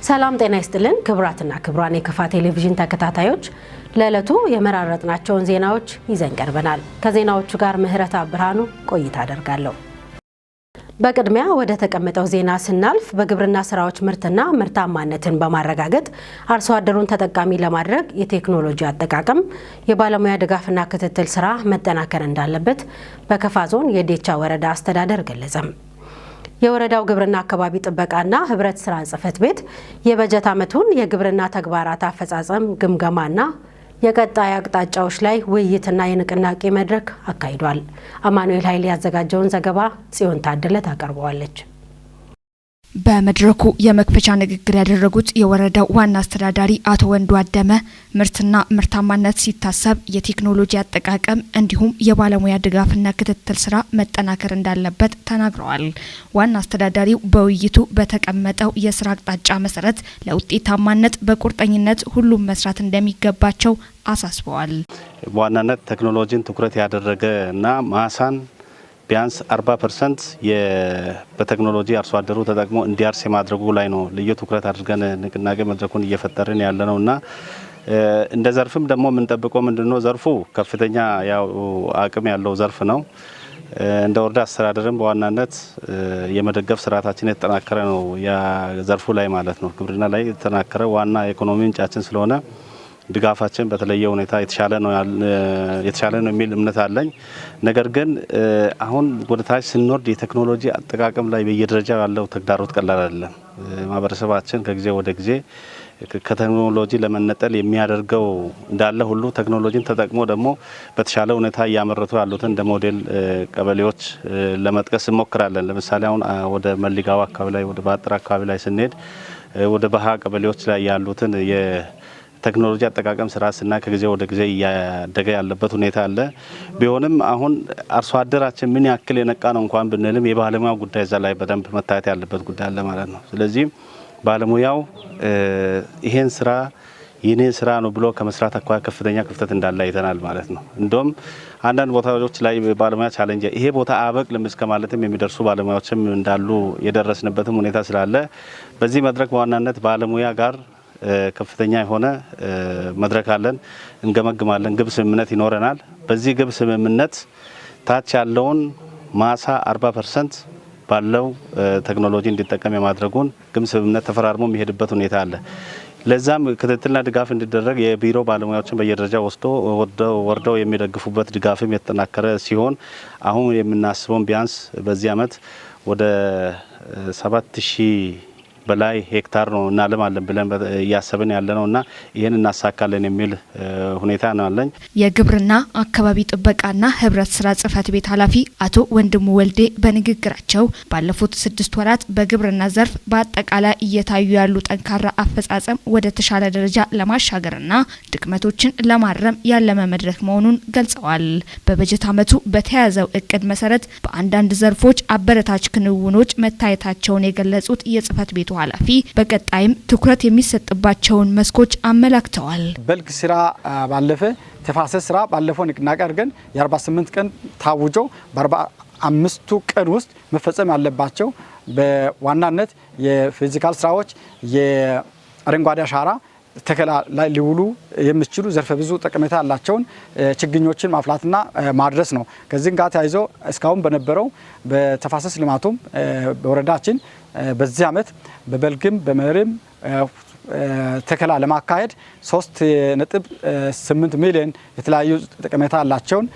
ሰላም ጤና ይስጥልን ክቡራትና ክቡራን የከፋ ቴሌቪዥን ተከታታዮች፣ ለዕለቱ የመራረጥናቸውን ዜናዎች ይዘን ቀርበናል። ከዜናዎቹ ጋር ምህረት ብርሃኑ ቆይታ አደርጋለሁ። በቅድሚያ ወደ ተቀመጠው ዜና ስናልፍ፣ በግብርና ስራዎች ምርትና ምርታማነትን በማረጋገጥ አርሶ አደሩን ተጠቃሚ ለማድረግ የቴክኖሎጂ አጠቃቀም፣ የባለሙያ ድጋፍና ክትትል ስራ መጠናከር እንዳለበት በከፋ ዞን የዴቻ ወረዳ አስተዳደር ገለጸ። የወረዳው ግብርና አካባቢ ጥበቃና ህብረት ስራ ጽሕፈት ቤት የበጀት ዓመቱን የግብርና ተግባራት አፈጻጸም ግምገማና የቀጣይ አቅጣጫዎች ላይ ውይይትና የንቅናቄ መድረክ አካሂዷል። አማኑኤል ኃይሌ ያዘጋጀውን ዘገባ ጽዮን ታደለ ታቀርበዋለች። በመድረኩ የመክፈቻ ንግግር ያደረጉት የወረዳው ዋና አስተዳዳሪ አቶ ወንዱ አደመ፣ ምርትና ምርታማነት ሲታሰብ የቴክኖሎጂ አጠቃቀም እንዲሁም የባለሙያ ድጋፍና ክትትል ስራ መጠናከር እንዳለበት ተናግረዋል። ዋና አስተዳዳሪው በውይይቱ በተቀመጠው የስራ አቅጣጫ መሰረት ለውጤታማነት በቁርጠኝነት ሁሉም መስራት እንደሚገባቸው አሳስበዋል። በዋናነት ቴክኖሎጂን ትኩረት ያደረገ እና ማሳን ቢያንስ 40% በቴክኖሎጂ አርሶ አደሩ ተጠቅሞ እንዲያርስ የማድረጉ ላይ ነው ልዩ ትኩረት አድርገን ንቅናቄ መድረኩን እየፈጠርን ያለ ነው። እና እንደ ዘርፍም ደግሞ የምንጠብቀው ምንድነው? ዘርፉ ከፍተኛ ያው አቅም ያለው ዘርፍ ነው። እንደ ወረዳ አስተዳደርም በዋናነት የመደገፍ ስርዓታችን የተጠናከረ ነው፣ ዘርፉ ላይ ማለት ነው። ግብርና ላይ የተጠናከረ ዋና የኢኮኖሚ ምንጫችን ስለሆነ ድጋፋችን በተለየ ሁኔታ የተሻለ ነው የሚል እምነት አለኝ። ነገር ግን አሁን ወደ ታች ስንወርድ የቴክኖሎጂ አጠቃቀም ላይ በየደረጃው ያለው ተግዳሮት ቀላል አይደለም። ማህበረሰባችን ከጊዜ ወደ ጊዜ ከቴክኖሎጂ ለመነጠል የሚያደርገው እንዳለ ሁሉ፣ ቴክኖሎጂን ተጠቅሞ ደግሞ በተሻለ ሁኔታ እያመረቱ ያሉትን እንደ ሞዴል ቀበሌዎች ለመጥቀስ እንሞክራለን። ለምሳሌ አሁን ወደ መሊጋው አካባቢ ላይ፣ ወደ ባጥር አካባቢ ላይ ስንሄድ፣ ወደ ባሃ ቀበሌዎች ላይ ያሉትን ቴክኖሎጂ አጠቃቀም ስራ ስናይ ከጊዜ ወደ ጊዜ እያደገ ያለበት ሁኔታ አለ። ቢሆንም አሁን አርሶ አደራችን ምን ያክል የነቃ ነው እንኳን ብንልም የባለሙያው ጉዳይ እዛ ላይ በደንብ መታየት ያለበት ጉዳይ አለ ማለት ነው። ስለዚህ ባለሙያው ይሄን ስራ የኔ ስራ ነው ብሎ ከመስራት አኳያ ከፍተኛ ክፍተት እንዳለ አይተናል ማለት ነው። እንደውም አንዳንድ ቦታዎች ላይ ባለሙያ challenge፣ ይሄ ቦታ አያበቅልም እስከ ማለትም የሚደርሱ ባለሙያዎችም እንዳሉ የደረስንበትም ሁኔታ ስላለ፣ በዚህ መድረክ በዋናነት ባለሙያ ጋር ከፍተኛ የሆነ መድረክ አለን፣ እንገመግማለን፣ ግብ ስምምነት ይኖረናል። በዚህ ግብ ስምምነት ታች ያለውን ማሳ 40% ባለው ቴክኖሎጂ እንዲጠቀም የማድረጉን ግብ ስምምነት ተፈራርሞ የሚሄድበት ሁኔታ አለ። ለዛም ክትትልና ድጋፍ እንዲደረግ የቢሮ ባለሙያዎችን በየደረጃው ወስዶ ወርደው የሚደግፉበት ድጋፍም የተጠናከረ ሲሆን፣ አሁን የምናስበውን ቢያንስ በዚህ ዓመት ወደ 7000 በላይ ሄክታር ነው እናለማለን ብለን እያሰብን ያለ ነው እና ይህን እናሳካለን የሚል ሁኔታ ነው ያለኝ። የግብርና አካባቢ ጥበቃና ህብረት ስራ ጽህፈት ቤት ኃላፊ አቶ ወንድሙ ወልዴ በንግግራቸው፣ ባለፉት 6 ወራት በግብርና ዘርፍ በአጠቃላይ እየታዩ ያሉ ጠንካራ አፈጻጸም ወደ ተሻለ ደረጃ ለማሻገርና ድክመቶችን ለማረም ያለመ መድረክ መሆኑን ገልጸዋል። በበጀት ዓመቱ በተያዘው እቅድ መሰረት በአንዳንድ ዘርፎች አበረታች ክንውኖች መታየታቸውን የገለጹት የጽህፈት ቤቱ ኃላፊ፣ በቀጣይም ትኩረት የሚሰጥባቸውን መስኮች አመላክተዋል። በልግ ስራ ባለፈ ተፋሰስ ስራ ባለፈው ንቅናቄ አድርገን የ48 ቀን ታውጆ በ45ቱ ቀን ውስጥ መፈጸም ያለባቸው በዋናነት የ physical ስራዎች፣ የአረንጓዴ አሻራ ተከላ ላይ ሊውሉ የሚችሉ ዘርፈ ብዙ ጠቀሜታ ያላቸውን ችግኞችን ማፍላትና ማድረስ ነው። ከዚህም ጋር ተያይዞ እስካሁን በነበረው በተፋሰስ ልማቱም በወረዳችን በዚህ ዓመት በበልግም በመኸርም ተከላ ለማካሄድ 3.8 ሚሊዮን የተለያዩ ጠቀሜታ ያላቸውን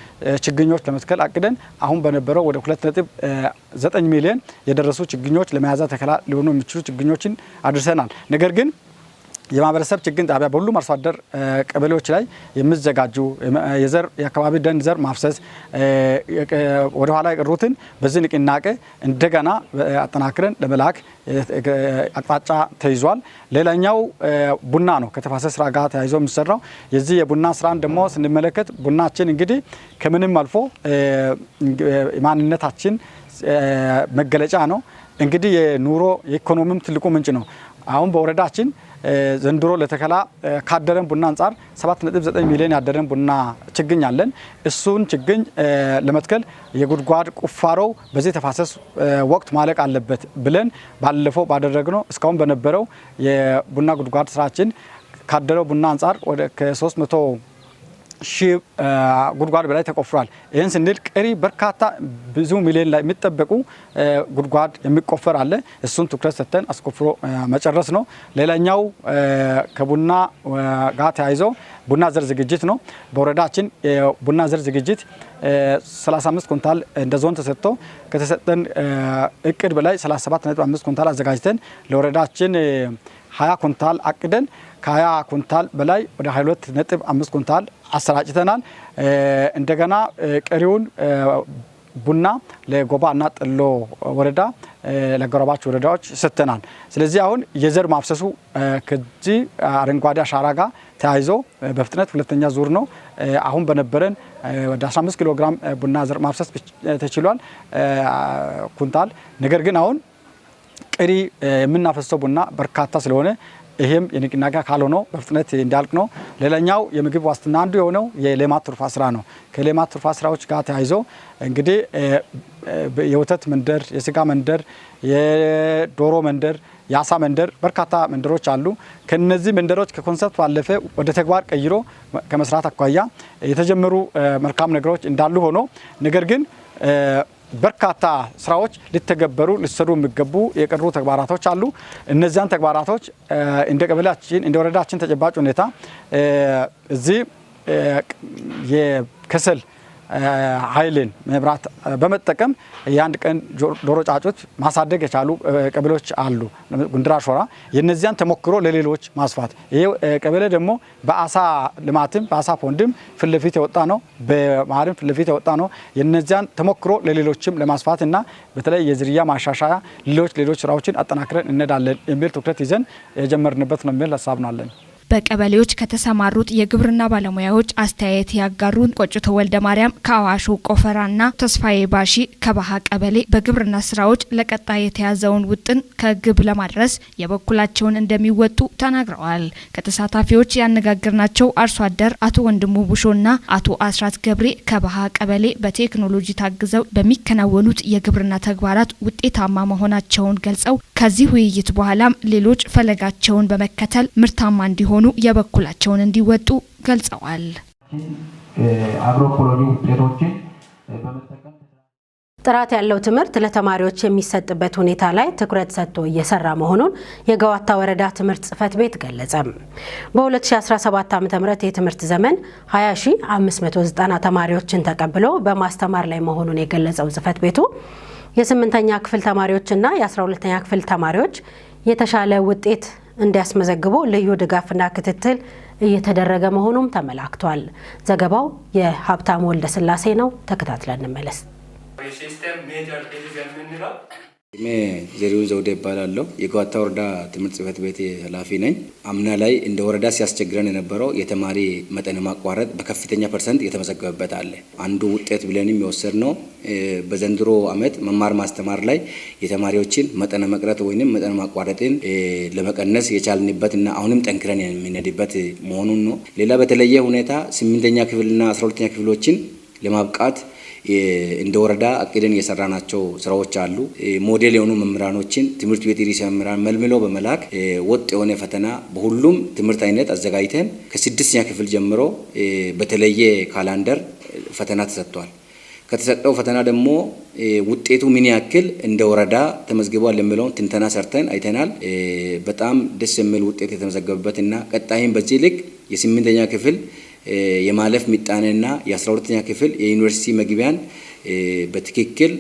ችግኞች ለመትከል አቅደን፣ አሁን በነበረው ወደ 2.9 ሚሊዮን የደረሱ ችግኞች ለመያዣ ተከላ ሊሆኑ የሚችሉ ችግኞችን አድርሰናል። ነገር ግን የማህበረሰብ ችግኝ ጣቢያ በሁሉም አርሶ አደር ቀበሌዎች ላይ የሚዘጋጁ የዘር የአካባቢ ደን ዘር ማፍሰስ፣ ወደኋላ የቀሩትን በዚህ ንቅናቄ እንደገና አጠናክረን ለመላክ አቅጣጫ ተይዟል። ሌላኛው ቡና ነው። ከተፋሰስ ስራ ጋር ተያይዞ የሚሰራው የዚህ የቡና ስራን ደግሞ ስንመለከት፣ ቡናችን እንግዲህ ከምንም አልፎ ማንነታችን መገለጫ ነው። እንግዲህ የኑሮ የኢኮኖሚም ትልቁ ምንጭ ነው። አሁን በወረዳችን ዘንድሮ ለተከላ ካደረን ቡና አንጻር 7.9 ሚሊዮን ያደረን ቡና ችግኝ አለን። እሱን ችግኝ ለመትከል የጉድጓድ ቁፋሮው በዚህ ተፋሰስ ወቅት ማለቅ አለበት ብለን ባለፈው ባደረግነው እስካሁን በነበረው የቡና ጉድጓድ ስራችን ካደረው ቡና አንጻር ወደ ከ300 ሺህ ጉድጓድ በላይ ተቆፍሯል። ይህን ስንል ቀሪ በርካታ ብዙ ሚሊዮን ላይ የሚጠበቁ ጉድጓድ የሚቆፈር አለ። እሱን ትኩረት ሰጥተን አስቆፍሮ መጨረስ ነው። ሌላኛው ከቡና ጋር ተያይዞ ቡና ዘር ዝግጅት ነው። በወረዳችን የቡና ዘር ዝግጅት 35 ኩንታል እንደ ዞን ተሰጥቶ ከተሰጠን እቅድ በላይ 37.5 ኩንታል አዘጋጅተን ለወረዳችን 20 ኩንታል አቅደን ከ20 ኩንታል በላይ ወደ 22.5 ኩንታል አሰራጭተናል። እንደገና ቀሪውን ቡና ለጎባና ጥሎ ወረዳ ለጎረባች ወረዳዎች ሰጥተናል። ስለዚህ አሁን የዘር ማፍሰሱ ከዚህ አረንጓዴ አሻራ ጋር ተያይዞ በፍጥነት ሁለተኛ ዙር ነው። አሁን በነበረን ወደ 15 ኪሎ ግራም ቡና ዘር ማፍሰስ ተችሏል ኩንታል። ነገር ግን አሁን ቀሪ የምናፈሰው ቡና በርካታ ስለሆነ ይሄም የንቅናቄ አካል ሆኖ በፍጥነት እንዲያልቅ ነው። ሌላኛው የምግብ ዋስትና አንዱ የሆነው የሌማት ትሩፋት ስራ ነው። ከሌማት ትሩፋት ስራዎች ጋር ተያይዞ እንግዲህ የወተት መንደር፣ የስጋ መንደር፣ የዶሮ መንደር፣ የአሳ መንደር በርካታ መንደሮች አሉ። ከነዚህ መንደሮች ከ concept ባለፈ ወደ ተግባር ቀይሮ ከመስራት አኳያ የተጀመሩ መልካም ነገሮች እንዳሉ ሆኖ ነገር ግን በርካታ ስራዎች ሊተገበሩ ሊሰሩ የሚገቡ የቀሩ ተግባራቶች አሉ። እነዚያን ተግባራቶች እንደ ቀበሌያችን እንደ ወረዳችን ተጨባጭ ሁኔታ እዚህ የከሰል ኃይልን መብራት በመጠቀም የአንድ ቀን ዶሮ ጫጩት ማሳደግ የቻሉ ቀበሌዎች አሉ። ጉንድራ ሾራ የነዚያን ተሞክሮ ለሌሎች ማስፋት። ይሄ ቀበሌ ደግሞ በአሳ ልማትም በአሳ pond ም ፊት ለፊት የወጣ ነው፣ በማርም ፊት ለፊት የወጣ ነው። የነዚያን ተሞክሮ ለሌሎችም ለማስፋት እና በተለይ የዝርያ ማሻሻያ ሌሎች ስራዎችን አጠናክረን እንሄዳለን የሚል ትኩረት ይዘን የጀመርንበት ነው የሚል ሀሳብ ነው አለን። በቀበሌዎች ከተሰማሩት የግብርና ባለሙያዎች አስተያየት ያጋሩን ቆጭቶ ወልደ ማርያም ከአዋሾ ቆፈራና ተስፋዬ ባሺ ከባሃ ቀበሌ በግብርና ስራዎች ለቀጣይ የተያዘውን ውጥን ከግብ ለማድረስ የበኩላቸውን እንደሚወጡ ተናግረዋል። ከተሳታፊዎች ያነጋገርናቸው አርሶ አደር አቶ ወንድሙ ቡሾና አቶ አስራት ገብሬ ከባሃ ቀበሌ በቴክኖሎጂ ታግዘው በሚከናወኑት የግብርና ተግባራት ውጤታማ መሆናቸውን ገልጸው ከዚህ ውይይት በኋላም ሌሎች ፈለጋቸውን በመከተል ምርታማ እንዲሆኑ የበኩላቸውን እንዲወጡ ገልጸዋል። agroecology ውጤቶችን በመጠቀም ጥራት ያለው ትምህርት ለተማሪዎች የሚሰጥበት ሁኔታ ላይ ትኩረት ሰጥቶ እየሰራ መሆኑን የገዋታ ወረዳ ትምህርት ጽሕፈት ቤት ገለጸ። በ2017 ዓ.ም የትምህርት ዘመን 20590 ተማሪዎችን ተቀብሎ በማስተማር ላይ መሆኑን የገለጸው ጽሕፈት ቤቱ የ8ኛ ክፍል ተማሪዎችና የ12ኛ ክፍል ተማሪዎች የተሻለ ውጤት እንዲያስመዘግቡ ልዩ ድጋፍና ክትትል እየተደረገ መሆኑም ተመላክቷል። ዘገባው የሀብታሙ ወልደ ስላሴ ነው። ተከታትለን እንመለስ። ስሜ ዘሪሁን ዘውዴ እባላለሁ። የገዋታ ወረዳ ትምህርት ጽሕፈት ቤት ኃላፊ ነኝ። አምና ላይ እንደ ወረዳ ሲያስቸግረን የነበረው የተማሪ መጠን ማቋረጥ በከፍተኛ percent የተመዘገበበት አለ። አንዱ ውጤት ብለንም የወሰድነው በዘንድሮ ዓመት መማር ማስተማር ላይ የተማሪዎችን መጠነ መቅረት ወይንም መጠነ ማቋረጥን ለመቀነስ የቻልንበት እና አሁንም ጠንክረን የምንሄድበት መሆኑን ነው። ሌላ በተለየ ሁኔታ 8ኛ ክፍልና 12ኛ ክፍሎችን ለማብቃት እንደ ወረዳ አቅደን የሰራናቸው ስራዎች አሉ። ሞዴል የሆኑ መምህራኖችን ትምህርት ቤት ርዕሰ መምህራን መልምሎ በመላክ ወጥ የሆነ ፈተና በሁሉም ትምህርት አይነት አዘጋጅተን ከ6ኛ ክፍል ጀምሮ በተለየ calendar ፈተና ተሰጥቷል። ከተሰጠው ፈተና ደግሞ ውጤቱ ምን ያክል እንደ ወረዳ ተመዝግቧል የሚለውን ትንተና ሰርተን አይተናል። በጣም ደስ የሚል ውጤት የተመዘገበበት እና ቀጣይም በዚህ ልክ የ8ኛ ክፍል የማለፍ ምጣኔና የ12ኛ ክፍል የዩኒቨርሲቲ መግቢያን በትክክል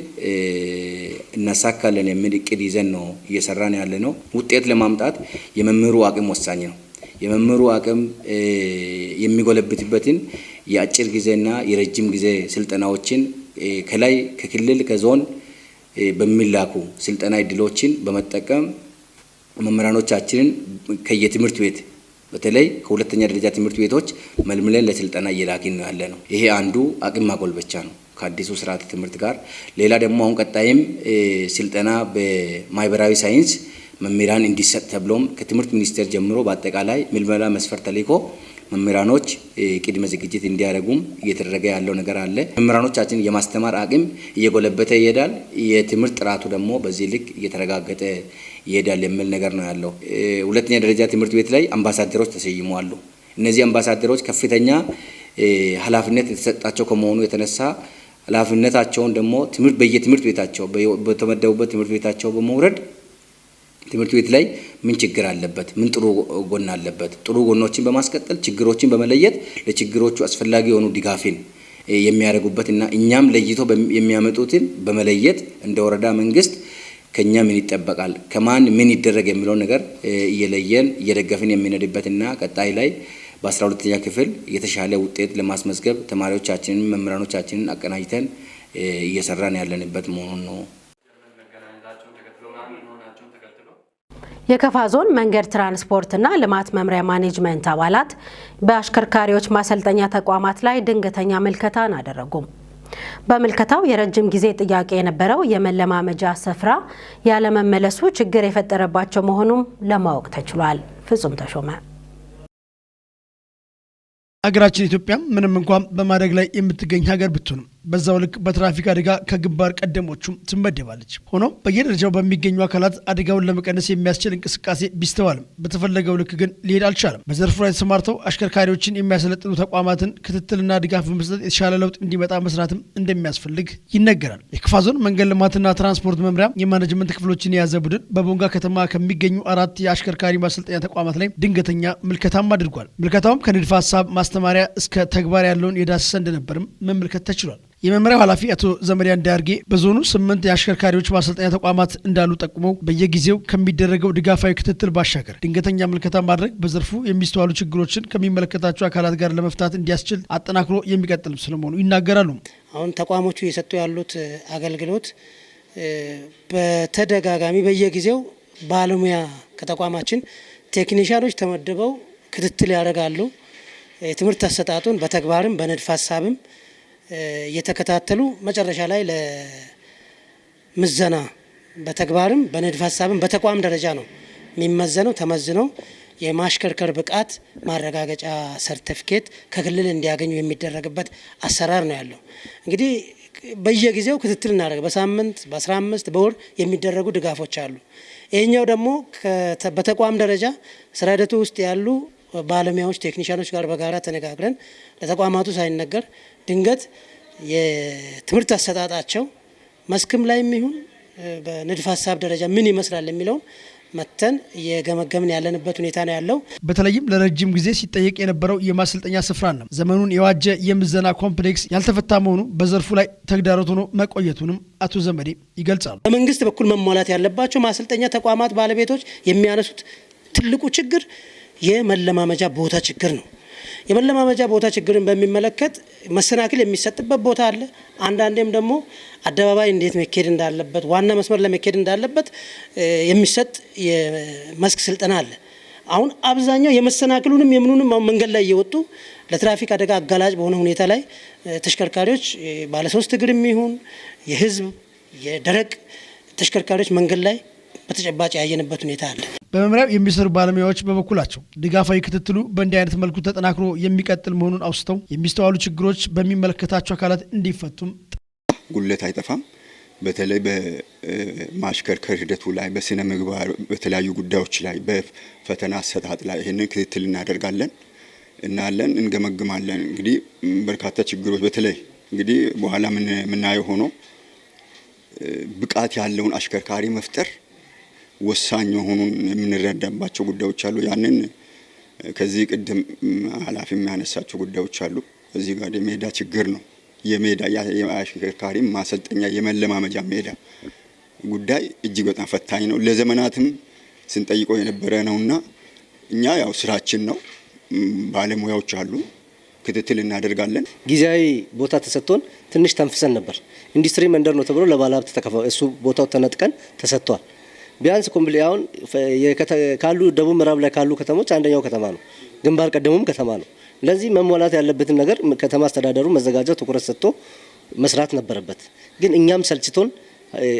እናሳካለን የሚል እቅድ ይዘን ነው እየሰራን ያለ ነው። ውጤት ለማምጣት የመምህሩ አቅም ወሳኝ ነው። የመምህሩ አቅም የሚጎለብትበትን የአጭር ጊዜና የረጅም ጊዜ ስልጠናዎችን ከላይ ከክልል ከዞን በሚላኩ ስልጠና እድሎችን በመጠቀም መምህራኖቻችንን ከየትምህርት ቤት በተለይ ከሁለተኛ ደረጃ ትምህርት ቤቶች መልምለን ለስልጠና እየላክን ነው ያለ ነው። ይሄ አንዱ አቅም ማጎልበቻ ነው ከአዲሱ ስርዓተ ትምህርት ጋር። ሌላ ደግሞ አሁን ቀጣይም ስልጠና በማህበራዊ ሳይንስ መምህራን እንዲሰጥ ተብሎም ከትምህርት ሚኒስቴር ጀምሮ በአጠቃላይ ምልመላ መስፈርት ተልኮ መምህራኖች ቅድመ ዝግጅት እንዲያደርጉም እየተደረገ ያለው ነገር አለ። መምህራኖቻችን የማስተማር አቅም እየጎለበተ ይሄዳል። የትምህርት ጥራቱ ደግሞ በዚህ ልክ እየተረጋገጠ ይሄዳል የሚል ነገር ነው ያለው። ሁለተኛ ደረጃ ትምህርት ቤት ላይ አምባሳደሮች ተሰይመዋል። እነዚህ አምባሳደሮች ከፍተኛ ኃላፊነት የተሰጣቸው ከመሆኑ የተነሳ ኃላፊነታቸውን ደግሞ ትምህርት በየትምህርት ቤታቸው በተመደቡበት ትምህርት ቤታቸው በመውረድ ትምህርት ቤት ላይ ምን ችግር አለበት፣ ምን ጥሩ ጎን አለበት፣ ጥሩ ጎኖችን በማስቀጠል ችግሮችን በመለየት ለችግሮቹ አስፈላጊ የሆኑ ድጋፍን የሚያደርጉበት እና እኛም ለይቶ የሚያመጡትን በመለየት እንደ ወረዳ መንግስት ከኛ ምን ይጠበቃል፣ ከማን ምን ይደረግ የሚለው ነገር እየለየን እየደገፍን የምንሄድበትና ቀጣይ ላይ በ12ኛ ክፍል የተሻለ ውጤት ለማስመዝገብ ተማሪዎቻችንን መምህራኖቻችንን አቀናጅተን እየሰራን ያለንበት መሆኑን ነው። የከፋ ዞን መንገድ ትራንስፖርትና ልማት መምሪያ ማኔጅመንት አባላት በአሽከርካሪዎች ማሰልጠኛ ተቋማት ላይ ድንገተኛ ምልከታን አደረጉ። በምልከታው የረጅም ጊዜ ጥያቄ የነበረው የመለማመጃ ስፍራ ያለመመለሱ ችግር የፈጠረባቸው መሆኑም ለማወቅ ተችሏል። ፍጹም ተሾመ። ሀገራችን ኢትዮጵያ ምንም እንኳን በማደግ ላይ የምትገኝ ሀገር ብትሆንም በዛው ልክ በትራፊክ አደጋ ከግንባር ቀደሞቹም ትመደባለች። ሆኖም በየደረጃው በሚገኙ አካላት አደጋውን ለመቀነስ የሚያስችል እንቅስቃሴ ቢስተዋልም በተፈለገው ልክ ግን ሊሄድ አልቻለም። በዘርፉ ላይ ተሰማርተው አሽከርካሪዎችን የሚያሰለጥኑ ተቋማትን ክትትልና ድጋፍ በመስጠት የተሻለ ለውጥ እንዲመጣ መስራትም እንደሚያስፈልግ ይነገራል። የከፋ ዞን መንገድ ልማትና ትራንስፖርት መምሪያ የማኔጅመንት ክፍሎችን የያዘ ቡድን በቦንጋ ከተማ ከሚገኙ 4 የአሽከርካሪ ማሰልጠኛ ተቋማት ላይ ድንገተኛ ምልከታም አድርጓል። ምልከታውም ከንድፈ ሀሳብ ማስተማሪያ እስከ ተግባር ያለውን የዳሰሰ እንደነበርም መመልከት ተችሏል። የመምሪያው ኃላፊ አቶ ዘመዲያ እንዳርጌ በዞኑ 8 የአሽከርካሪዎች ማሰልጠኛ ተቋማት እንዳሉ ጠቁመው በየጊዜው ከሚደረገው ድጋፋዊ ክትትል ባሻገር ድንገተኛ ምልከታ ማድረግ በዘርፉ የሚስተዋሉ ችግሮችን ከሚመለከታቸው አካላት ጋር ለመፍታት እንዲያስችል አጠናክሮ የሚቀጥል ስለመሆኑ ይናገራሉ። አሁን ተቋሞቹ እየሰጡ ያሉት አገልግሎት በተደጋጋሚ በየጊዜው ባለሙያ ከተቋማችን ቴክኒሻኖች ተመድበው ክትትል ያደርጋሉ። የትምህርት አሰጣጡን በተግባርም በንድፈ ሀሳብም እየተከታተሉ መጨረሻ ላይ ለምዘና በተግባርም በንድፈ ሀሳብም በተቋም ደረጃ ነው የሚመዘነው። ተመዝነው የማሽከርከር ብቃት ማረጋገጫ ሰርቲፊኬት ከክልል እንዲያገኙ የሚደረግበት አሰራር ነው ያለው። እንግዲህ በየጊዜው ክትትል እናደርግ፣ በሳምንት በ15 በወር የሚደረጉ ድጋፎች አሉ። ይሄኛው ደግሞ በተቋም ደረጃ ስራ ሂደቱ ውስጥ ያሉ ባለሙያዎች ቴክኒሻኖች ጋር በጋራ ተነጋግረን ለተቋማቱ ሳይነገር ድንገት የትምህርት አሰጣጣቸው መስክም ላይም ይሁን በንድፈ ሀሳብ ደረጃ ምን ይመስላል የሚለውን መተን እየገመገምን ያለንበት ሁኔታ ነው ያለው። በተለይም ለረጅም ጊዜ ሲጠየቅ የነበረው የማሰልጠኛ ስፍራና ዘመኑን የዋጀ የምዘና ኮምፕሌክስ ያልተፈታ መሆኑ በዘርፉ ላይ ተግዳሮት ሆኖ መቆየቱንም አቶ ዘመዴ ይገልጻሉ። በመንግስት በኩል መሟላት ያለባቸው ማሰልጠኛ ተቋማት ባለቤቶች የሚያነሱት ትልቁ ችግር የመለማመጃ ቦታ ችግር ነው። የመለማመጃ ቦታ ችግርን በሚመለከት መሰናክል የሚሰጥበት ቦታ አለ። አንዳንዴም ደግሞ አደባባይ እንዴት መኬድ እንዳለበት፣ ዋና መስመር ለመኬድ እንዳለበት የሚሰጥ የመስክ ስልጠና አለ። አሁን አብዛኛው የመሰናክሉንም የምኑንም መንገድ ላይ እየወጡ ለትራፊክ አደጋ አጋላጭ በሆነ ሁኔታ ላይ ተሽከርካሪዎች ባለሶስት እግርም ይሁን የህዝብ የደረቅ ተሽከርካሪዎች መንገድ ላይ በተጨባጭ ያየንበት ሁኔታ አለ። በመምሪያው የሚሰሩ ባለሙያዎች በበኩላቸው ድጋፋዊ ክትትሉ በእንዲህ አይነት መልኩ ተጠናክሮ የሚቀጥል መሆኑን አውስተው የሚስተዋሉ ችግሮች በሚመለከታቸው አካላት እንዲፈቱም ጉድለት አይጠፋም። በተለይ በማሽከርከር ሂደቱ ላይ፣ በስነ ምግባር፣ በተለያዩ ጉዳዮች ላይ፣ በፈተና አሰጣጥ ላይ ይህንን ክትትል እናደርጋለን፣ እናያለን፣ እንገመግማለን። እንግዲህ በርካታ ችግሮች በተለይ እንግዲህ በኋላ የምናየው ሆኖ ብቃት ያለውን አሽከርካሪ መፍጠር ወሳኝ መሆኑን የምንረዳባቸው ጉዳዮች አሉ። ያንን ከዚህ ቅድም ኃላፊ የሚያነሳቸው ጉዳዮች አሉ። እዚህ ጋር የሜዳ ችግር ነው። የሜዳ የአሽከርካሪ ማሰልጠኛ የመለማመጃ ሜዳ ጉዳይ እጅግ በጣም ፈታኝ ነው። ለዘመናትም ስንጠይቀው የነበረ ነውና እኛ ያው ስራችን ነው። ባለሙያዎች አሉ፣ ክትትል እናደርጋለን። ጊዜያዊ ቦታ ተሰጥቶን ትንሽ ተንፍሰን ነበር። ኢንዱስትሪ መንደር ነው ተብሎ ለባለሀብት ተከፋ እሱ ቦታው ተነጥቀን ተሰጥቷል። ቢያንስ ኮምፕሊ አሁን ካሉ ደቡብ ምዕራብ ላይ ካሉ ከተሞች አንደኛው ከተማ ነው፣ ግንባር ቀደሙም ከተማ ነው። ለዚህ መሟላት ያለበትን ነገር ከተማ አስተዳደሩ መዘጋጃው ትኩረት ሰጥቶ መስራት ነበረበት። ግን እኛም ሰልችቶን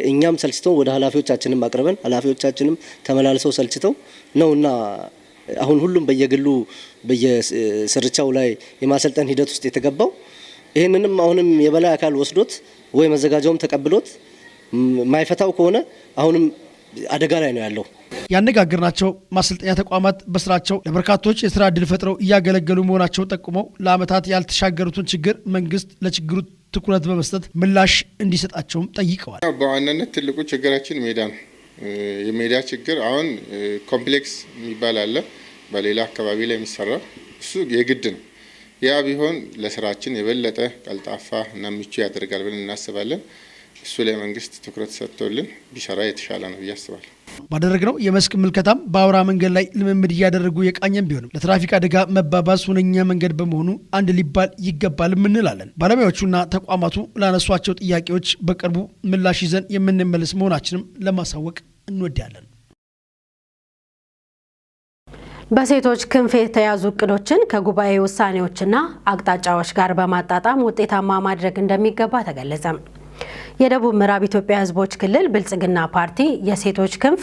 እኛም ሰልችተው ወደ ኃላፊዎቻችንም አቅርበን ኃላፊዎቻችንም ተመላልሰው ሰልችተው ነውና አሁን ሁሉም በየግሉ በየስርቻው ላይ የማሰልጠን ሂደት ውስጥ የተገባው። ይህንንም አሁንም የበላይ አካል ወስዶት ወይ መዘጋጃውም ተቀብሎት ማይፈታው ከሆነ አሁንም አደጋ ላይ ነው ያለው። ያነጋገርናቸው ማሰልጠኛ ተቋማት በስራቸው ለበርካቶች የስራ እድል ፈጥረው እያገለገሉ መሆናቸውን ጠቁመው ለዓመታት ያልተሻገሩትን ችግር መንግስት ለችግሩ ትኩረት በመስጠት ምላሽ እንዲሰጣቸውም ጠይቀዋል። በዋናነት ትልቁ ችግራችን ሜዳ ነው። የሜዳ ችግር አሁን complex የሚባል አለ፣ በሌላ አካባቢ ላይ የሚሰራ፣ እሱ የግድ ነው። ያ ቢሆን ለስራችን የበለጠ ቀልጣፋ እና ምቹ ያደርጋል ብለን እናስባለን። እሱ ላይ መንግስት ትኩረት ሰጥቶልን ቢሰራ የተሻለ ነው ብዬ አስባለሁ። ባደረግነው የመስክ ምልከታም በአውራ መንገድ ላይ ልምምድ እያደረጉ የቃኘን ቢሆንም ለትራፊክ አደጋ መባባስ ሁነኛ መንገድ በመሆኑ አንድ ሊባል ይገባልም እንላለን። ባለሙያዎቹና ተቋማቱ ላነሷቸው ጥያቄዎች በቅርቡ ምላሽ ይዘን የምንመለስ መሆናችንም ለማሳወቅ እንወዳለን። በሴቶች ክንፍ የተያዙ እቅዶችን ከጉባኤ ውሳኔዎችና አቅጣጫዎች ጋር በማጣጣም ውጤታማ ማድረግ እንደሚገባ ተገለጸ። የደቡብ ምዕራብ ኢትዮጵያ ሕዝቦች ክልል ብልጽግና ፓርቲ የሴቶች ክንፍ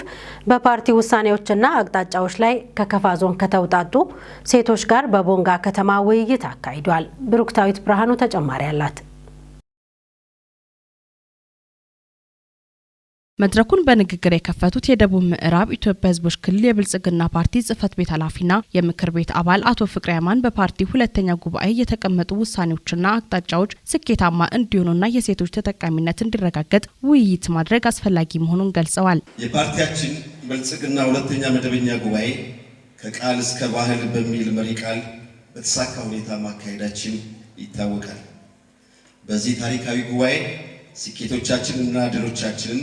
በፓርቲ ውሳኔዎችና አቅጣጫዎች ላይ ከከፋ ዞን ከተውጣጡ ሴቶች ጋር በቦንጋ ከተማ ውይይት አካሂዷል። ብሩክታዊት ብርሃኑ ተጨማሪ አላት። መድረኩን በንግግር የከፈቱት የደቡብ ምዕራብ ኢትዮጵያ ሕዝቦች ክልል የብልጽግና ፓርቲ ጽህፈት ቤት ኃላፊና የምክር ቤት አባል አቶ ፍቅሬ አማን በፓርቲ ሁለተኛ ጉባኤ የተቀመጡ ውሳኔዎችና አቅጣጫዎች ስኬታማ እንዲሆኑና የሴቶች ተጠቃሚነት እንዲረጋገጥ ውይይት ማድረግ አስፈላጊ መሆኑን ገልጸዋል። የፓርቲያችን ብልጽግና ሁለተኛ መደበኛ ጉባኤ ከቃል እስከ ባህል በሚል መሪ ቃል በተሳካ ሁኔታ ማካሄዳችን ይታወቃል። በዚህ ታሪካዊ ጉባኤ ስኬቶቻችንና ድሎቻችንን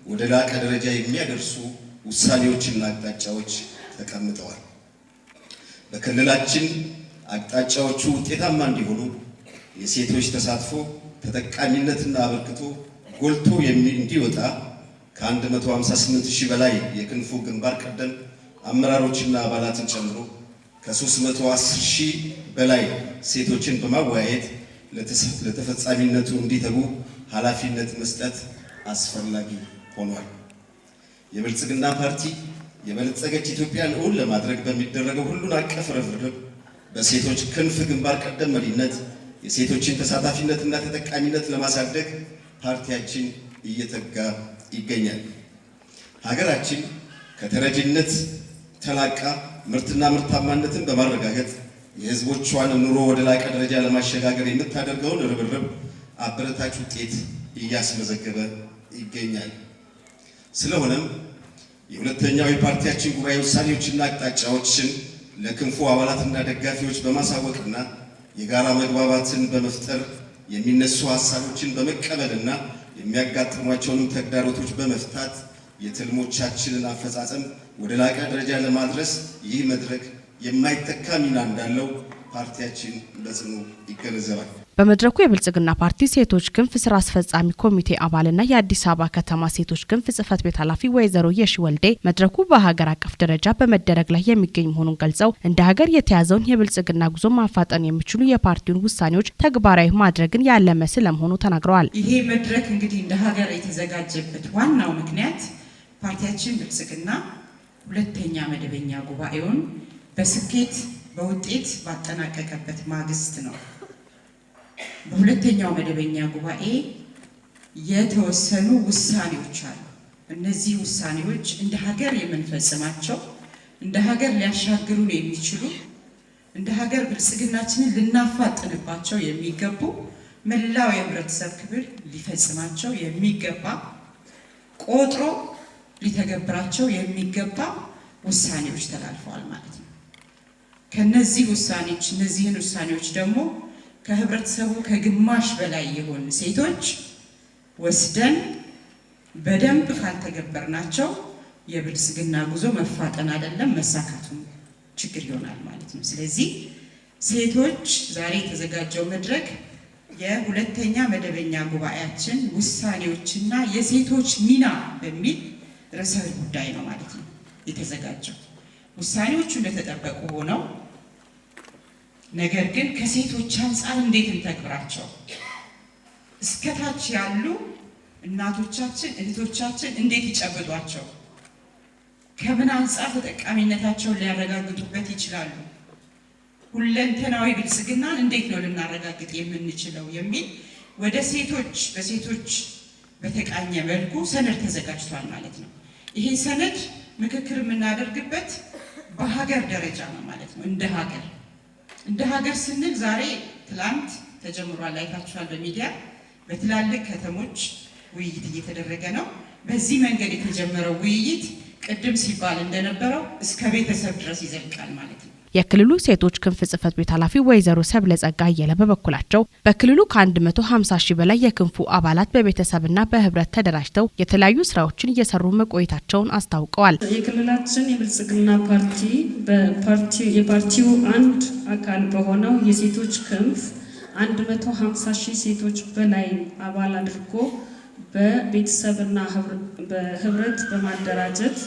ወደ ላቀ ደረጃ የሚያደርሱ ውሳኔዎችና አቅጣጫዎች ተቀምጠዋል። በክልላችን አቅጣጫዎቹ ውጤታማ እንዲሆኑ የሴቶች ተሳትፎ፣ ተጠቃሚነትና አበርክቶ ጎልቶ እንዲወጣ ከ158 ሺህ በላይ የክንፉ ግንባር ቀደም አመራሮችና አባላትን ጨምሮ ከ310 ሺህ በላይ ሴቶችን በማወያየት ለተፈጻሚነቱ እንዲተጉ ኃላፊነት መስጠት አስፈላጊ ሆኗል። የብልጽግና ፓርቲ የበለጸገች ኢትዮጵያን እውን ለማድረግ በሚደረገው ሁሉን አቀፍ ርብርብ በሴቶች ክንፍ ግንባር ቀደም መሪነት የሴቶችን ተሳታፊነትና ተጠቃሚነት ለማሳደግ ፓርቲያችን እየተጋ ይገኛል። ሀገራችን ከተረጂነት ተላቃ ምርትና ምርታማነትን በማረጋገጥ የሕዝቦቿን ኑሮ ወደ ላቀ ደረጃ ለማሸጋገር የምታደርገውን ርብርብ አበረታች ውጤት እያስመዘገበ ይገኛል። ስለሆነም የሁለተኛው የፓርቲያችን ጉባኤ ውሳኔዎችና አቅጣጫዎችን ለክንፉ አባላትና ደጋፊዎች በማሳወቅና የጋራ መግባባትን በመፍጠር፣ የሚነሱ ሀሳቦችን በመቀበልና የሚያጋጥሟቸውንም ተግዳሮቶች በመፍታት የትልሞቻችንን አፈጻጸም ወደ ላቀ ደረጃ ለማድረስ ይህ መድረክ የማይተካ ሚና እንዳለው ፓርቲያችን በጽኑ ይገነዘባል። በመድረኩ የብልጽግና ፓርቲ ሴቶች ክንፍ ስራ አስፈጻሚ ኮሚቴ አባልና የአዲስ አበባ ከተማ ሴቶች ክንፍ ጽህፈት ቤት ኃላፊ ወይዘሮ የሺ ወልዴ መድረኩ በሀገር አቀፍ ደረጃ በመደረግ ላይ የሚገኝ መሆኑን ገልጸው እንደ ሀገር የተያዘውን የብልጽግና ጉዞ ማፋጠን የሚችሉ የፓርቲውን ውሳኔዎች ተግባራዊ ማድረግን ያለመ ስለመሆኑ ተናግረዋል። ይሄ መድረክ እንግዲህ እንደ ሀገር የተዘጋጀበት ዋናው ምክንያት ፓርቲያችን ብልጽግና ሁለተኛ መደበኛ ጉባኤውን በስኬት በውጤት ባጠናቀቀበት ማግስት ነው። በሁለተኛው መደበኛ ጉባኤ የተወሰኑ ውሳኔዎች አሉ። እነዚህ ውሳኔዎች እንደ ሀገር የምንፈጽማቸው፣ እንደ ሀገር ሊያሻግሩን የሚችሉ፣ እንደ ሀገር ብልጽግናችንን ልናፋጥንባቸው የሚገቡ፣ መላው የህብረተሰብ ክፍል ሊፈጽማቸው የሚገባ፣ ቆጥሮ ሊተገብራቸው የሚገባ ውሳኔዎች ተላልፈዋል ማለት ነው። ከነዚህ ውሳኔዎች እነዚህን ውሳኔዎች ደግሞ ከህብረተሰቡ ከግማሽ በላይ የሆኑ ሴቶች ወስደን በደንብ ካልተገበርናቸው የብልጽግና ጉዞ መፋጠን አይደለም መሳካቱም ችግር ይሆናል ማለት ነው። ስለዚህ ሴቶች ዛሬ የተዘጋጀው መድረክ የሁለተኛ መደበኛ ጉባኤያችን ውሳኔዎችና የሴቶች ሚና በሚል ርዕሰ ጉዳይ ነው ማለት ነው የተዘጋጀው። ውሳኔዎቹ እንደተጠበቁ ሆነው ነገር ግን ከሴቶች አንጻር እንዴት እንተግብራቸው፣ እስከታች ያሉ እናቶቻችን እህቶቻችን እንዴት ይጨብጧቸው? ከምን አንጻር ተጠቃሚነታቸውን ሊያረጋግጡበት ይችላሉ? ሁለንተናዊ ብልጽግናን እንዴት ነው ልናረጋግጥ የምንችለው የሚል ወደ ሴቶች በሴቶች በተቃኘ መልኩ ሰነድ ተዘጋጅቷል ማለት ነው። ይሄ ሰነድ ምክክር የምናደርግበት በሀገር ደረጃ ነው ማለት ነው። እንደ ሀገር ስንል ዛሬ ትላንት ተጀምሯል፣ አይታችኋል በሚዲያ በትላልቅ ከተሞች ውይይት እየተደረገ ነው። በዚህ መንገድ የተጀመረው ውይይት ቅድም ሲባል እንደነበረው እስከ ቤተሰብ ድረስ ይዘልቃል ማለት ነው። የክልሉ ሴቶች ክንፍ ጽህፈት ቤት ኃላፊ ወይዘሮ ሰብለጸጋ አየለ በበኩላቸው በክልሉ ከ150 ሺህ በላይ የክንፉ አባላት በቤተሰብና በህብረት ተደራጅተው የተለያዩ ስራዎችን እየሰሩ መቆየታቸውን አስታውቀዋል። የክልላችን የብልጽግና ፓርቲ የፓርቲው አንድ አካል በሆነው የሴቶች ክንፍ 150 ሺህ ሴቶች በላይ አባል አድርጎ በቤተሰብና በህብረት በማደራጀት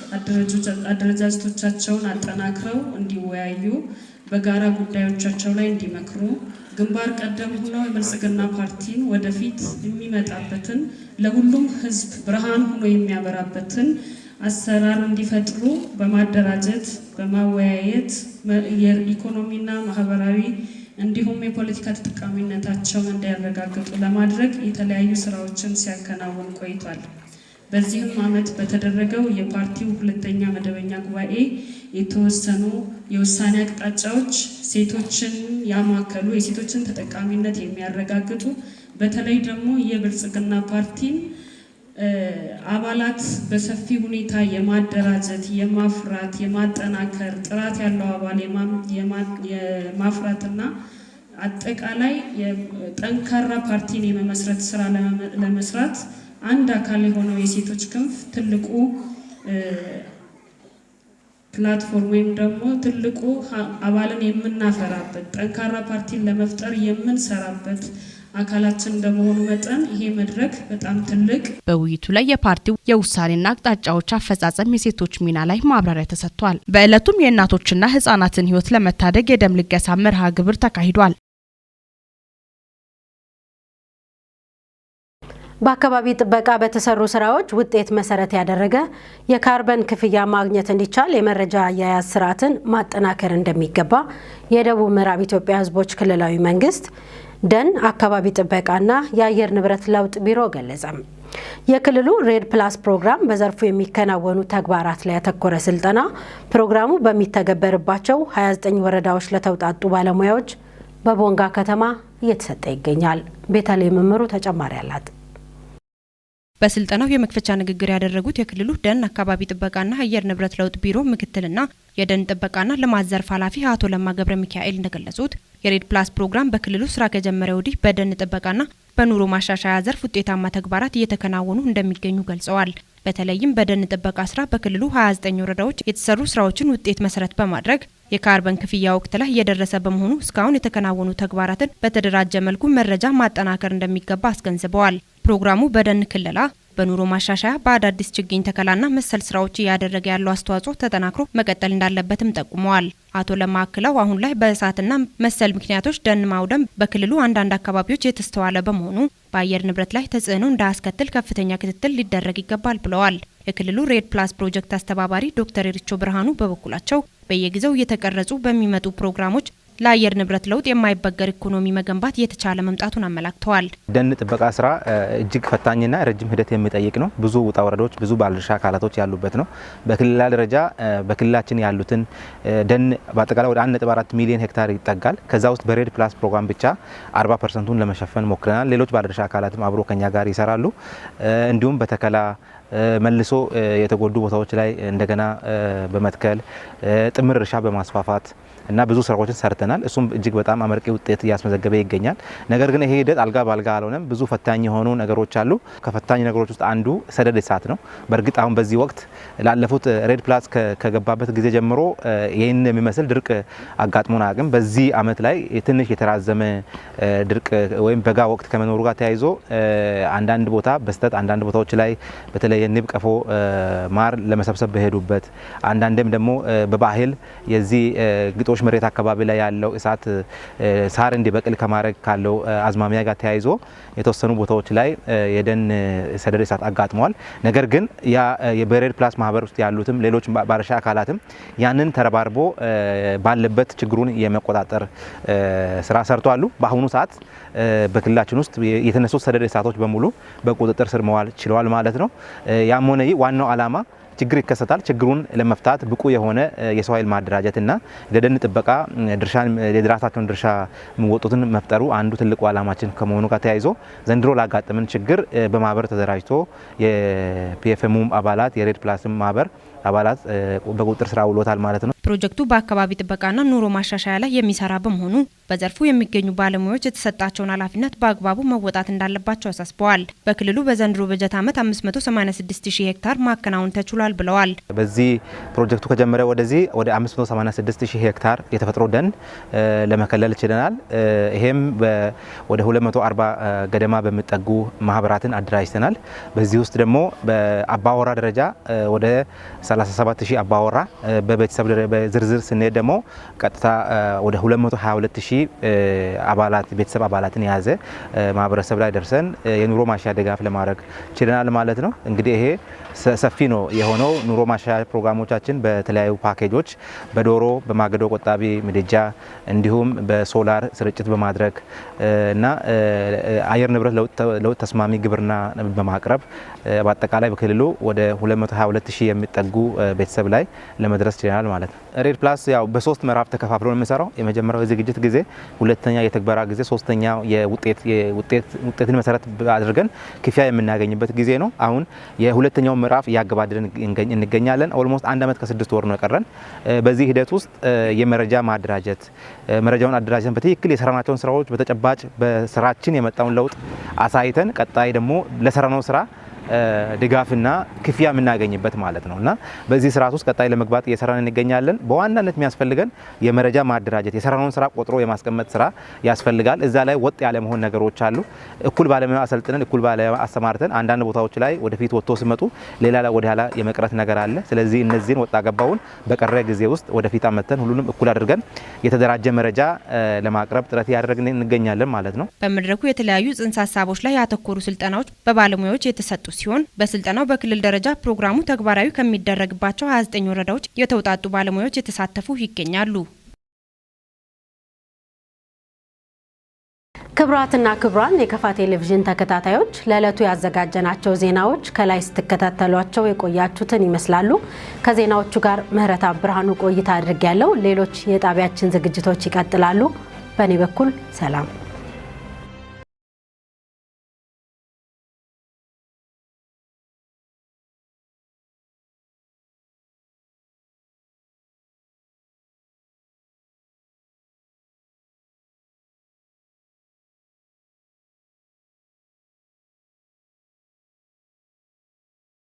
አደረጃጀቶቻቸውን አጠናክረው እንዲወያዩ፣ በጋራ ጉዳዮቻቸው ላይ እንዲመክሩ፣ ግንባር ቀደም ሆነው የብልጽግና ፓርቲን ወደፊት የሚመጣበትን ለሁሉም ህዝብ ብርሃን ሆኖ የሚያበራበትን አሰራር እንዲፈጥሩ በማደራጀት በማወያየት የኢኮኖሚና ማህበራዊ እንዲሁም የፖለቲካ ተጠቃሚነታቸውን እንዲያረጋግጡ ለማድረግ የተለያዩ ስራዎችን ሲያከናውን ቆይቷል። በዚህም ዓመት በተደረገው የፓርቲው ሁለተኛ መደበኛ ጉባኤ የተወሰኑ የውሳኔ አቅጣጫዎች ሴቶችን ያማከሉ፣ የሴቶችን ተጠቃሚነት የሚያረጋግጡ፣ በተለይ ደግሞ የብልጽግና ፓርቲን አባላት በሰፊ ሁኔታ የማደራጀት፣ የማፍራት፣ የማጠናከር፣ ጥራት ያለው አባል የማፍራትና አጠቃላይ ጠንካራ ፓርቲን የመመስረት ስራ ለመስራት አንድ አካል የሆነው የሴቶች ክንፍ ትልቁ platform ወይም ደግሞ ትልቁ አባልን የምናፈራበት፣ ጠንካራ ፓርቲን ለመፍጠር የምንሰራበት አካላችን እንደመሆኑ መጠን ይሄ መድረክ በጣም ትልቅ በውይይቱ ላይ የፓርቲው የውሳኔና አቅጣጫዎች አፈጻጸም፣ የሴቶች ሚና ላይ ማብራሪያ ተሰጥቷል። በዕለቱም የእናቶችና ህጻናትን ህይወት ለመታደግ የደም ልገሳ መርሃ ግብር ተካሂዷል። በአካባቢ ጥበቃ በተሰሩ ስራዎች ውጤት መሰረት ያደረገ የካርበን ክፍያ ማግኘት እንዲቻል የመረጃ አያያዝ ስርዓትን ማጠናከር እንደሚገባ የደቡብ ምዕራብ ኢትዮጵያ ህዝቦች ክልላዊ መንግስት ደን አካባቢ ጥበቃና የአየር ንብረት ለውጥ ቢሮ ገለጸ። የክልሉ REDD Plus ፕሮግራም በዘርፉ የሚከናወኑ ተግባራት ላይ ያተኮረ ስልጠና ፕሮግራሙ በሚተገበርባቸው 29 ወረዳዎች ለተውጣጡ ባለሙያዎች በቦንጋ ከተማ እየተሰጠ ይገኛል። ቤተልሔም ምምሩ ተጨማሪ አላት። በስልጠናው የመክፈቻ ንግግር ያደረጉት የክልሉ ደን አካባቢ ጥበቃና አየር ንብረት ለውጥ ቢሮ ምክትልና የደን ጥበቃና ልማት ዘርፍ ኃላፊ አቶ ለማ ገብረ ሚካኤል እንደገለጹት የ REDD Plus ፕሮግራም በክልሉ ስራ ከጀመረ ወዲህ በደን ጥበቃና በኑሮ ማሻሻያ ዘርፍ ውጤታማ ተግባራት እየተከናወኑ እንደሚገኙ ገልጸዋል። በተለይም በደን ጥበቃ ስራ በክልሉ 29 ወረዳዎች የተሰሩ ስራዎችን ውጤት መሰረት በማድረግ የካርበን ክፍያ ወቅት ላይ እየደረሰ በመሆኑ እስካሁን የተከናወኑ ተግባራትን በተደራጀ መልኩ መረጃ ማጠናከር እንደሚገባ አስገንዝበዋል። ፕሮግራሙ በደን ክለላ፣ በኑሮ ማሻሻያ፣ በአዳዲስ ችግኝ ተከላና መሰል ስራዎች እያደረገ ያለው አስተዋጽኦ ተጠናክሮ መቀጠል እንዳለበትም ጠቁመዋል። አቶ ለማ አክለው አሁን ላይ በእሳትና መሰል ምክንያቶች ደን ማውደም በክልሉ አንዳንድ አካባቢዎች የተስተዋለ በመሆኑ በአየር ንብረት ላይ ተጽዕኖ እንዳያስከትል ከፍተኛ ክትትል ሊደረግ ይገባል ብለዋል። የክልሉ REDD Plus ፕሮጀክት አስተባባሪ ዶክተር ኤሪቾ ብርሃኑ በበኩላቸው በየጊዜው እየተቀረጹ በሚመጡ ፕሮግራሞች ለአየር ንብረት ለውጥ የማይበገር ኢኮኖሚ መገንባት እየተቻለ መምጣቱን አመላክተዋል። ደን ጥበቃ ስራ እጅግ ፈታኝና ረጅም ሂደት የሚጠይቅ ነው። ብዙ ውጣ ውረዶች፣ ብዙ ባለድርሻ አካላቶች ያሉበት ነው። በክልል ደረጃ በክልላችን ያሉትን ደን በአጠቃላይ ወደ 1.4 ሚሊዮን ሄክታር ይጠጋል። ከዛ ውስጥ በ REDD Plus ፕሮግራም ብቻ 40%ቱን ለመሸፈን ሞክረናል። ሌሎች ባለድርሻ አካላትም አብሮ ከኛ ጋር ይሰራሉ። እንዲሁም በተከላ፣ መልሶ የተጎዱ ቦታዎች ላይ እንደገና በመትከል፣ ጥምር እርሻ በማስፋፋት እና ብዙ ስራዎችን ሰርተናል። እሱም እጅግ በጣም አመርቂ ውጤት እያስመዘገበ ይገኛል። ነገር ግን ይሄ ሂደት አልጋ ባልጋ አልሆነም። ብዙ ፈታኝ የሆኑ ነገሮች አሉ። ከፈታኝ ነገሮች ውስጥ አንዱ ሰደድ እሳት ነው። በእርግጥ አሁን በዚህ ወቅት ላለፉት REDD Plus ከገባበት ጊዜ ጀምሮ ይህን የሚመስል ድርቅ አጋጥሞን አያውቅም። በዚህ አመት ላይ ትንሽ የተራዘመ ድርቅ ወይም በጋ ወቅት ከመኖሩ ጋር ተያይዞ አንዳንድ ቦታ በስተት አንዳንድ ቦታዎች ላይ በተለይ የንብ ቀፎ ማር ለመሰብሰብ በሄዱበት፣ አንዳንዴም ደግሞ በባህል የዚህ ግጦሽ መሬት አካባቢ ላይ ያለው እሳት ሳር እንዲበቅል ከማድረግ ካለው አዝማሚያ ጋር ተያይዞ የተወሰኑ ቦታዎች ላይ የደን ሰደድ እሳት አጋጥመዋል። ነገር ግን ያ በ REDD Plus ማህበር ውስጥ ያሉትም ሌሎች ባለድርሻ አካላትም ያንን ተረባርቦ ባለበት ችግሩን የመቆጣጠር ስራ ሰርተዋል። በአሁኑ ሰዓት በክልላችን ውስጥ የተነሱ ሰደድ እሳቶች በሙሉ በቁጥጥር ስር መዋል ችለዋል ማለት ነው። ያም ሆነ ይህ ዋናው ዓላማ ችግር ይከሰታል። ችግሩን ለመፍታት ብቁ የሆነ የሰው ኃይል ማደራጀትና ለደን ጥበቃ ድርሻን የራሳቸውን ድርሻ የሚወጡትን መፍጠሩ አንዱ ትልቁ ዓላማችን ከመሆኑ ጋር ተያይዞ ዘንድሮ ላጋጠምን ችግር በማህበር ተደራጅቶ የ PFM አባላት የ REDD Plus ማህበር አባላት በቁጥጥር ስር አውሎታል ማለት ነው። ፕሮጀክቱ በአካባቢ ጥበቃና ኑሮ ማሻሻያ ላይ የሚሰራ በመሆኑ በዘርፉ የሚገኙ ባለሙያዎች የተሰጣቸውን ኃላፊነት በአግባቡ መወጣት እንዳለባቸው አሳስበዋል። በክልሉ በዘንድሮ በጀት ዓመት 586 ሺህ ሄክታር ማከናወን ተችሏል ብለዋል። በዚህ ፕሮጀክቱ ከጀመረ ወደዚህ ወደ 586 ሺህ ሄክታር የተፈጥሮ ደን ለመከለል ችለናል። ይሄም ወደ 240 ገደማ በሚጠጉ ማህበራትን አደራጅተናል። በዚህ ውስጥ ደግሞ በአባወራ ደረጃ ወደ 37 ሺህ አባወራ፣ በቤተሰብ ዝርዝር ስንሄድ ደግሞ ቀጥታ ወደ 222 ሺህ አባላት ቤተሰብ አባላትን የያዘ ማህበረሰብ ላይ ደርሰን የኑሮ ማሻሻያ ድጋፍ ለማድረግ ችለናል ማለት ነው። እንግዲህ ይሄ ሰፊ ነው የሆነው። ኑሮ ማሻሻያ ፕሮግራሞቻችን በተለያዩ ፓኬጆች በዶሮ፣ በማገዶ ቆጣቢ ምድጃ እንዲሁም በሶላር ስርጭት በማድረግ እና አየር ንብረት ለውጥ ተስማሚ ግብርና በማቅረብ በአጠቃላይ በክልሉ ወደ 222 ሺህ የሚጠጉ ቤተሰብ ላይ ለመድረስ ችለናል ማለት ነው። REDD Plus ያው በሶስት ምዕራፍ ተከፋፍሎ ነው የሚሰራው። የመጀመሪያው የዝግጅት ጊዜ፣ ሁለተኛ የትግበራ ጊዜ፣ ሶስተኛው የውጤትን መሰረት አድርገን ክፍያ የምናገኝበት ጊዜ ነው። አሁን የሁለተኛው ምዕራፍ እያገባደድን እንገኛለን። Almost 1 ዓመት ከ6 ወር ነው የቀረን። በዚህ ሂደት ውስጥ የመረጃ ማደራጀት፣ መረጃውን አደራጀን በትክክል የሰራናቸውን ስራዎች በተጨባጭ በስራችን የመጣውን ለውጥ አሳይተን ቀጣይ ደግሞ ለሰራነው ስራ ድጋፍና ክፍያ የምናገኝበት ማለት ነው እና በዚህ ስርዓት ውስጥ ቀጣይ ለመግባት እየሰራን እንገኛለን። በዋናነት የሚያስፈልገን የመረጃ ማደራጀት፣ የሰራነውን ስራ ቆጥሮ የማስቀመጥ ስራ ያስፈልጋል። እዛ ላይ ወጥ ያለ መሆን ነገሮች አሉ። እኩል ባለሙያ አሰልጥነን እኩል ባለሙያ አሰማርተን አንዳንድ ቦታዎች ላይ ወደፊት ወጥቶ ሲመጡ ሌላ ላይ ወደ ኋላ የመቅረት ነገር አለ። ስለዚህ እነዚህን ወጣ ገባውን በቀረ ጊዜ ውስጥ ወደፊት አመተን ሁሉንም እኩል አድርገን የተደራጀ መረጃ ለማቅረብ ጥረት እያደረግን እንገኛለን ማለት ነው። በመድረኩ የተለያዩ ጽንሰ ሀሳቦች ላይ ያተኮሩ ስልጠናዎች በባለሙያዎች የተሰጡ ሲሆን በስልጠናው በክልል ደረጃ ፕሮግራሙ ተግባራዊ ከሚደረግባቸው 29 ወረዳዎች የተውጣጡ ባለሙያዎች የተሳተፉ ይገኛሉ። ክብራትና ክብራን የከፋ ቴሌቪዥን ተከታታዮች፣ ለዕለቱ ያዘጋጀናቸው ዜናዎች ከላይ ስትከታተሏቸው የቆያችሁትን ይመስላሉ። ከዜናዎቹ ጋር ምህረት ብርሃኑ ቆይታ አድርጌያለሁ። ሌሎች የጣቢያችን ዝግጅቶች ይቀጥላሉ። በእኔ በኩል ሰላም።